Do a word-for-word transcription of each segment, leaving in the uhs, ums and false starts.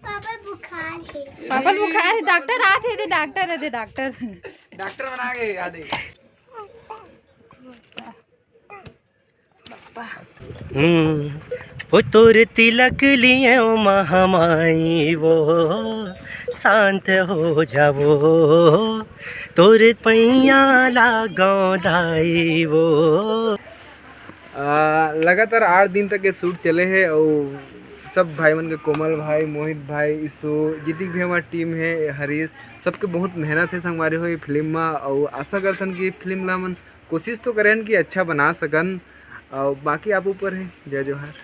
Papa बुखार है। Papa ल बुखार है, डॉक्टर आत हे, दे डॉक्टर है, दे डॉक्टर। डॉक्टर बना के आ दे। हम्म, वो तोर तिलक लिए महामाई वो शांत हो जावो, तोर पैया लागो दाई वो। आ, लगातार आठ दिन तक ये शूट चले हे अउ सब भाई मन के, कोमल भाई, मोहित भाई, ईशु, जितिक भी हमार टीम हे, हरीश, सबके बहुत मेहनत हे संगवारी हो ये फिल्म मा। अउ आशा करथन कि फिल्म ला हमन कोशिश तो करेन कि अच्छा बना सकन, अउ बाकी आप ऊपर हे। जय जोहार।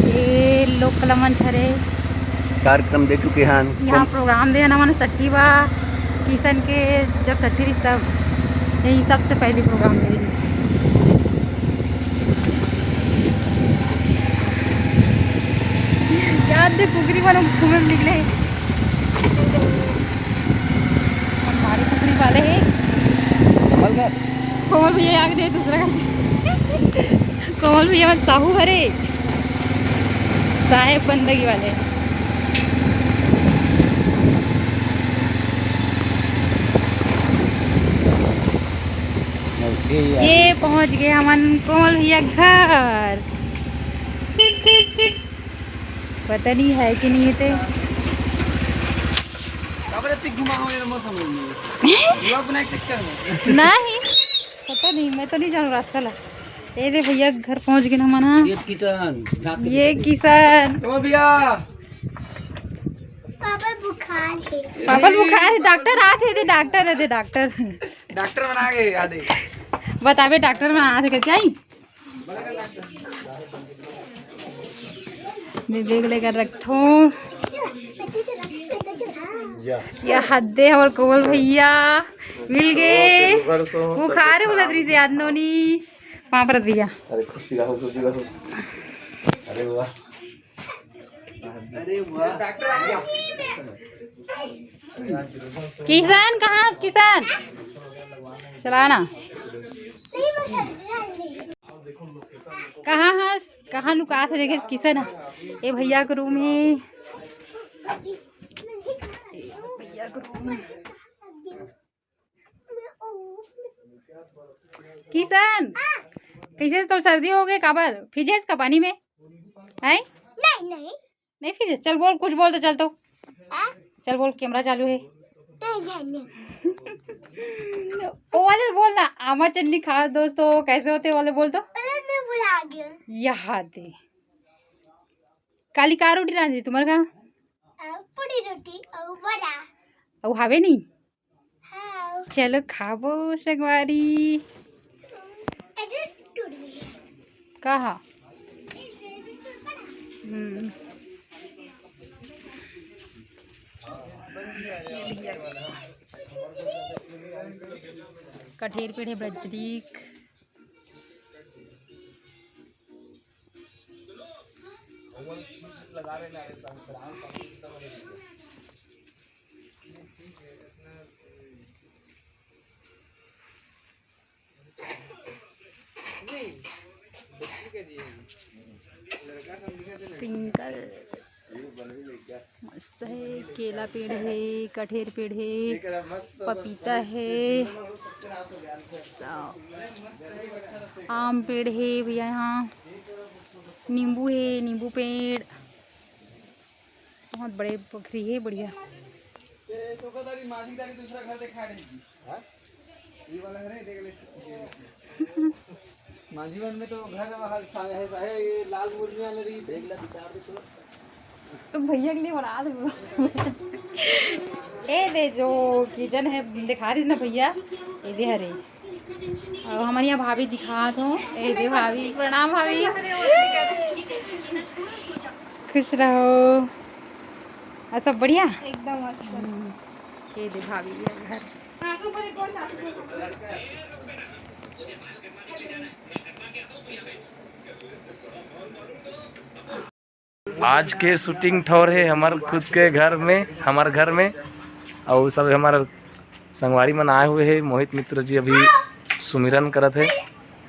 ये लोक कला मंच हरे। कार्यक्रम दे चुके हन। यहाँ प्रोग्राम दे हन हमन सट्ठी बा किशन के, जब सट्ठी रहिस तब यही सबसे पहली प्रोग्राम दे रहिस। याद दे कुकरी मन घूमे में निकले। हमारे कुकरी वाले हैं। कोमल भैया आगे नहीं, दूसरा घर। कोमल भैया मन साहू हरे, साहेब बंदगी वाले। ये पहुंच गए हमन कोमल भैया घर। पता नहीं है कि नहीं है ते। काबर इतनी घुमा हो यार, मौसम हो गई। ब्लॉग बनाए के चक्कर में। नहीं, पता नहीं, मैं तो नहीं जानू रास्ता ला। ए दे भैया, घर पहुंच गए हमन हा। ये किशन, झांक के ये दिखा दे। किशन। तो भैया। पापा बुखार है। पापा बुखार है, डॉक्टर आत हे, दे डॉक्टर है, दे डॉक्टर। डॉक्टर बना के आ दे। बताबे डॉक्टर बना आत हे करके आई। मैं बैग लेकर रखथों। या। या हद दे हमर कोमल भैया मिल गए। बुखार है बोलत रही से याद नोनी। पाँव परत भैया। अरे खुशी रहो, खुशी रहो। अरे वाह। अरे वाह। किशन कहाँ हस किशन? चला ना। कहाँ हस? कहाँ लुकात हे देखे किशन? ए भैया के रूम हे। ए भैया के रूम। किशन, कैसे तोर सर्दी हो गए? काबर फिजेस का पानी में? हैं? नहीं, नहीं। नहीं फिजेस? चल बोल, कुछ बोल तो, चल तो। हाँ? चल बोल, कैमरा चालू है। नहीं, नहीं, नहीं। वो वाले बोल ना, आमा चटनी खाओ दोस्तों, कैसे होते वाले बोल तो। अरे, मैं भुला गया। यहाँ दे। काली का रोटी रांधी तुम्हारे कहाँ? अ, पूरी रोटी और बड़ा। और हावे नहीं? हाँ। चलो खाबो संगवारी। अरे, टूट गई। कहाँ? हम्म। कठेर पेड़ है बजरीक। ट्विंकल मस्त है, केला पेड़ है, कठेर पेड़ है, पपीता है, आम पेड़ है भैया, यहाँ नींबू है, नींबू पेड़। बहुत बड़े बकरी है, बढ़िया। ए, तो पता नहीं, माझी दारी दूसरा घर दिखा रही थी। हाँ? ये वाला घर है, देख ले। माझी वन में तो घर है, वहाँ सामने है, है, ये लाल मुर्गी वाला रही। देख ले, बिगाड़ दे तो। तो भैया के लिए बना दो। ए दे, जो किचन है, दिखा रही ना भैया, ए दे हरे। और हमारे यहाँ भाभी दिखात हो, ए दे भाभी, प्रणाम भाभी। खुश रहो। और सब बढ़िया? एकदम मस्त। हम्म, ए दे भाभी, ये घर। आज के शूटिंग ठौर हे हमर खुद के घर में, हमर घर में। अउ सब हमर संगवारी मन आए हुए हे। मोहित मित्र जी अभी सुमिरन करत हे।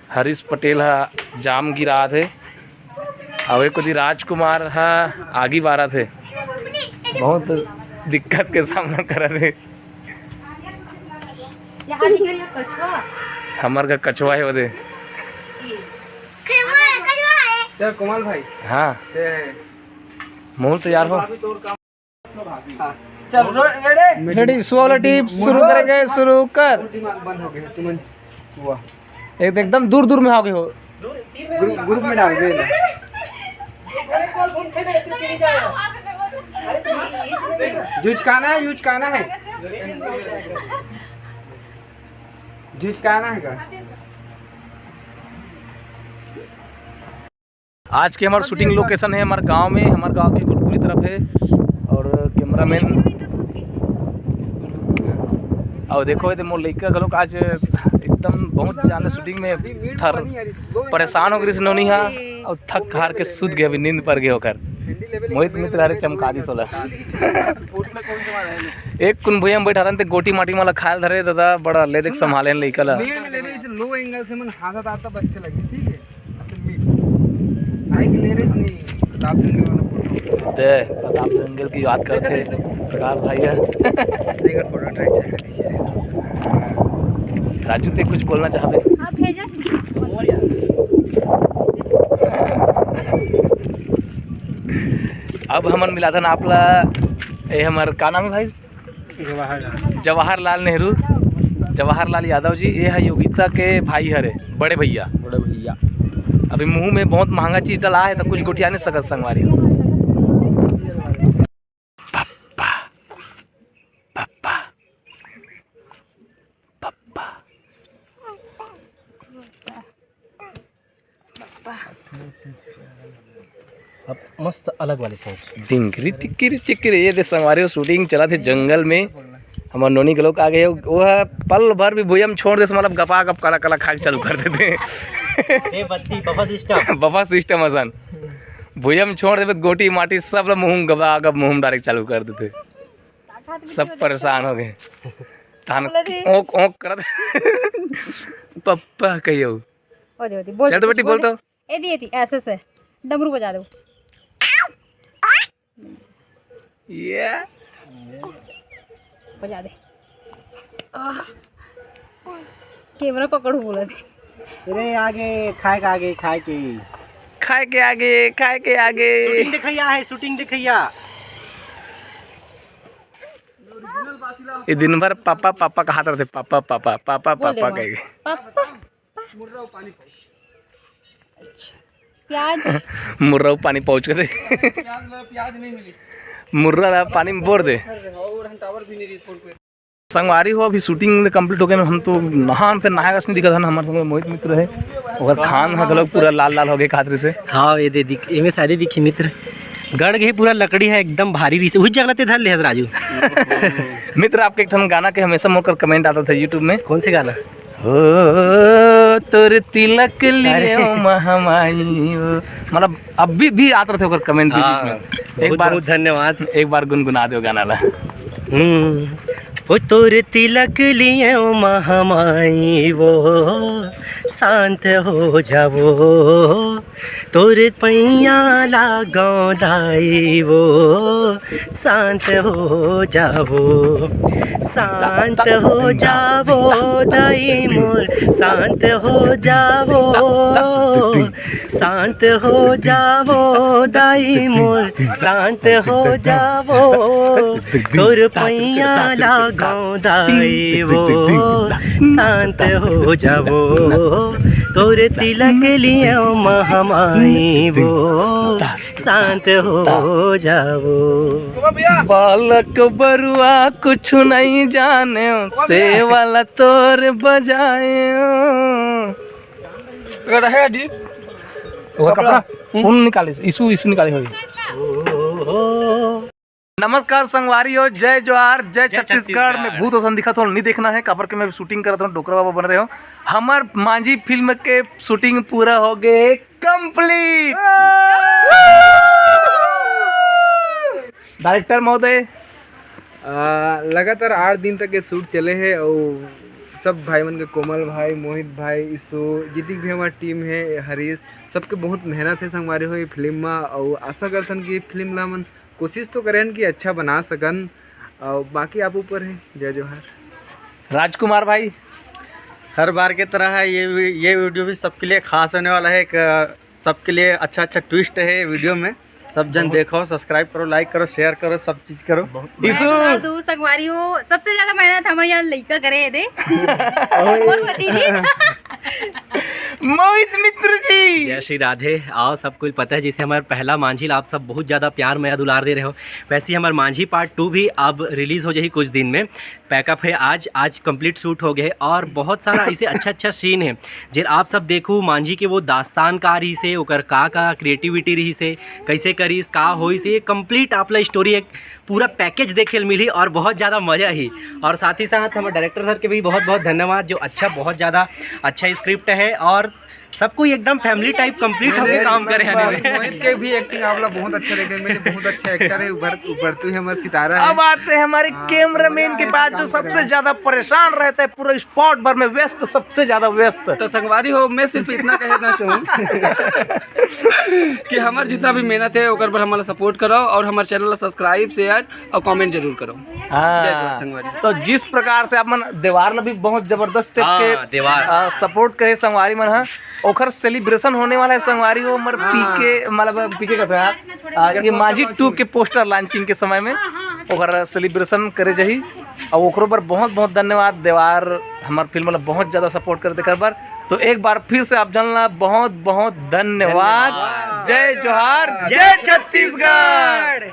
हरीश पटेल ह जाम गिरात हे। अउ एक कोती राजकुमार ह आगी बारत हे। बहुत दिक्कत के सामना करत हे। यहाँ निकल ये कछुआ। हमर का कछुआ हे ओदे। कछुआ, कछुआ है। चल कोमल भाई। हाँ। ते है। मोहन तैयार हो। अभी तोर काम। हाँ। चल, रो-, ready? Ready, सो वाला टीप शुरू करेंगे, शुरू कर। दिमाग बंद हो गया, तुमन हुआ। एक, एकदम दूर दूर में आ गए हो। ग्रुप, ग्रुप में डाल दे ना। जुचकाना है, जुचकाना है। जुचकाना है का? आज के हमार शूटिंग लोकेशन है हमार गांव में, हमार गांव के कुरकुरी तरफ है। और कैमरामैन, और देखो, ये मोर लइका घलोक आज एकदम बहुत ज्यादा शूटिंग में थर परेशान हो गए नोनी हा, और थक हार के सूत गए, अभी नींद पर गए होकर। मोहित मित्र हरे चमका दी सोला। एक कुन भुइयां में बैठा रहन ते गोटी माटी माला खायल धरे दादा, बड़ा ले देख संभाले लइका ला। लो एंगल से मन हाथ आता बच्चे लगे, ठीक है। ते प्रताप जंगल की बात करते हैं, प्रकाश भैया। राजू, ते कुछ बोलना चाहते? अब हमन मिलाथन आपला, ए हमर का नाम है भाई? जवाहरलाल। जवाहरलाल नेहरू, जवाहरलाल यादव जी, ये है योगिता के भाई हरे, बड़े भैया। बड़े भैया। अभी मुंह में बहुत महंगा चीज डला है, तो कुछ गोठिया नहीं सकत संगवारी। पप्पा, पप्पा, पप्पा। अब मस्त अलग वाली सोच। डिंगरी टिकरी चिकरी, ये दे संगवारी हो, शूटिंग चला थे जंगल में। हमार नोनी के लोग आ गए, वो है पल भर भी भुइयम छोड़ दे, मतलब गपा गप कला कला खाए चालू कर देते हैं। ए बत्ती, बफर सिस्टम। बफर सिस्टम असन। भुइयम छोड़ देबे, गोटी माटी सब ला मुंह गबा गप मुंह डायरेक्ट चालू कर देते। सब परेशान हो गए। तान बोला जी। ओंक ओंक करत। पप्पा कहियो। ओ दे, ओ दे, बोल, चल तो बेटी, बोल बोल। तो। ए दी, ए दी, ऐसे से डमरू बजा दो। ये बजा दे। आह, कैमरा पकड़ो, बोला दे। अरे आगे खाए के, आगे खाए के। खाए के आगे, खाए के आगे। शूटिंग दिखैया है, शूटिंग दिखैया। ये दिन भर पापा पापा कहात रहते, पापा पापा पापा बोल दे पापा माँ। कह के। पापा। प्याज। मुर्रा पानी पहुंच के दे। प्याज ला, प्याज नहीं मिली। मुर्रा ला पानी में बोर दे। और हम टावर भी नहीं रही फोन पे। संगवारी हो, अभी शूटिंग कंप्लीट हो गए, हम तो नहान पे नहाएगा नहीं दिखा था ना, हमारे संग मोहित मित्र है, ओकर खान हा घलो पूरा लाल लाल हो गए खातिर से। हाँ, ये दे दिख, एमे सारी दिखी मित्र, गड़ गए पूरा लकड़ी है एकदम भारी रही से, उही जगह ते धर ले हस राजू। मित्र, आपके एक ठन गाना के हमेशा मोकर कमेंट आता था YouTube में। कौन से गाना? ओ तोर तिलक लिए अरे। ओ महामाई ओ, मतलब अभी भी आत रहते ओकर कमेंट बीच हाँ, में। एक बहुत, बार बहुत धन्यवाद। एक बार गुनगुना दो गाना ला। हम्म। ओ तोर तिलक लिए ओ महामाई वो शांत हो जावो, तोर पैया लागो दाई वो शांत हो जावो, शांत हो जावो दाई मोर, शांत हो जावो, शांत हो जावो दाई मोर, शांत हो जावो, तोर पैया लागो दाई वो, शांत हो जावो, तोरे तिलक लियो महामाई वो शांत हो जावो। बालक बरुआ कुछ नहीं जाने, से वाला तोर बजाए। अगर है डी वो कपड़ा, उन निकाले, issue, issue निकाले होई। नमस्कार संगवारी हो, जय जोहार, जय छत्तीसगढ़। छत्तीसगढ़। मैं भूत असन दिखत हो, नहीं देखना है, काबर के मैं shooting करत हूँ, डोकरा बाबा बन रहे हो। हमर मांझी फिल्म के shooting पूरा हो गए, complete। Director महोदय, आ, लगातार आठ दिन तक ये shoot चले हे अउ सब भाई मन के, कोमल भाई, मोहित भाई, ईशु, जितनी भी हमार team है, हरीश, सबके बहुत मेहनत है संगवारी हो ये फिल्म में। अउ आशा करथन कि ये फिल्म ला हमन कोशिश तो करें कि अच्छा बना सकन, अउ बाकी आप ऊपर है। जय जोहार। राजकुमार भाई, हर बार के तरह है ये वी-, ये video भी सबके लिए खास होने वाला है। एक, अ, सबके लिए अच्छा अच्छा twist है वीडियो में। सब जन देखो, subscribe करो, like करो, share करो, सब चीज करो। मैं ईशु। दुलार दू संगवारी हो, सबसे ज्यादा मेहनत हमारे यहाँ लइका करे हे दे। और होती ही। मोहित मित्र जी। जय श्री राधे। आओ, सब कुछ पता है, जैसे हमारे पहला मांझी ला आप सब बहुत ज्यादा प्यार मया दुलार दे रहे हो, वैसे ही हमारे मांझी part two भी अब release हो जाही कुछ दिन में। Pack up है आज, आज complete shoot हो गए और बहुत सारा ऐसे अच्छा अच्छा scene है जे आप सब देखू, मांझी के वो दास्तान का रही से, ओकर का का creativity रही से, कैसे करीस, का होई से, ये complete आप ला story एक पूरा package देखे ल मिली और बहुत ज़्यादा मजा ही। और साथ ही साथ हमारे director sir के भी बहुत बहुत धन्यवाद, जो अच्छा, बहुत ज़्यादा अच्छा script है और सब कोई एकदम family type complete होके काम करे हने में। मोहित के भी acting आप लोग बहुत अच्छा देखे, मेरे बहुत अच्छा actor है, उभर उभरते हुए हमारे सितारा है। अब आते हैं हमारे हाँ, cameraman के पास, जो सबसे ज्यादा परेशान रहता है, पूरा spot भर में व्यस्त, सबसे ज्यादा व्यस्त। तो संगवारी हो, मैं सिर्फ इतना कहना चाहूँ कि हमार जितना भी मेहनत है, ओकर पर हमारा support करो और हमारे channel ला subscribe, share और comment जरूर करो। हाँ। जय जोहार संगवारी। तो जिस प्रकार से आप मन देवार ला भी बहुत जबरदस्त type हाँ, के, देवार। आ, support करे संगवारी मन, हाँ, ओखर celebration होने वाला है संगवारी हो, हमर हाँ। पीके, मतलब पीके कहते हैं आप, आ, ये मांझी टू के poster launching के समय में ओकर celebration करे जाही। और ओकरो पर बहुत बहुत धन्यवाद देवार, हमार फिल्म ला बहुत ज़्यादा support कर देकर बर। तो एक बार फिर से आप जन ला बहुत बहुत धन्यवाद। धन्यवाद। जय जोहार, जय छत्तीसगढ़।